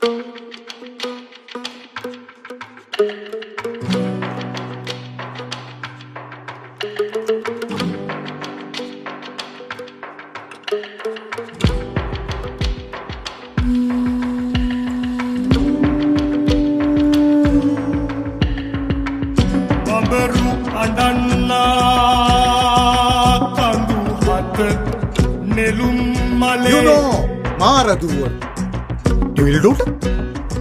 You know, Maraduwa. Do you do it?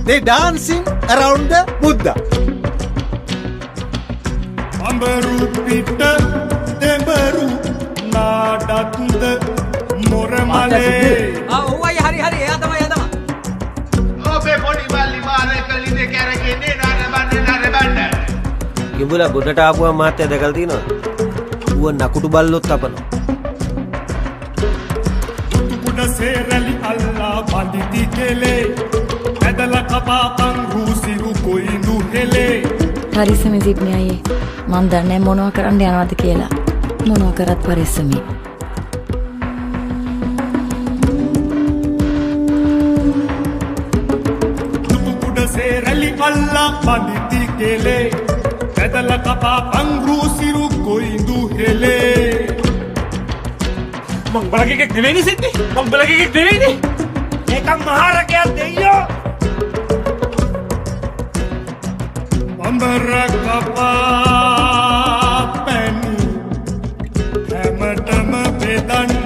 They dancing around the Buddha. Ambaru pitta tembaru nadatunda moramale. ආ ඔව් අයියා හරි හරි එයා තමයි එයා තමයි. ඔබේ පොඩි බල්ලි මාර කලිනේ කැරකෙන්නේ නරබන්න නරබන්න. කිඹුලා ගොඩට ආපුවම මහත්තයා දැකලා තියෙනවද? ඌව නකුටු බල්ලොත් තපනවා. සේරලි අල්ලා බඳිති කෙලේ ඇදලා කපාපන් රූසිරු කොයිඳු හෙලේ. පරිස්සමෙන් සිට්නි අයියේ. මං දන්නේ මොනවා කරන්න යනවද කියලා. මොනවා කරත් පරිස්සමෙන්. කුඩ සේරලි අල්ලා බඳිති කෙලේ ඇදලා කපාපන් රූසිරු කොයිඳු හෙලේ. මං බලගේ එකෙක් නෙවෙයිනේ සිද්දි. මං බලගේ එකෙක් නෙවෙයිනේ. ඒකම් මහරකයක් දෙයියෝ. බඹර කපා පැණි හැමතෙම බෙදන්න.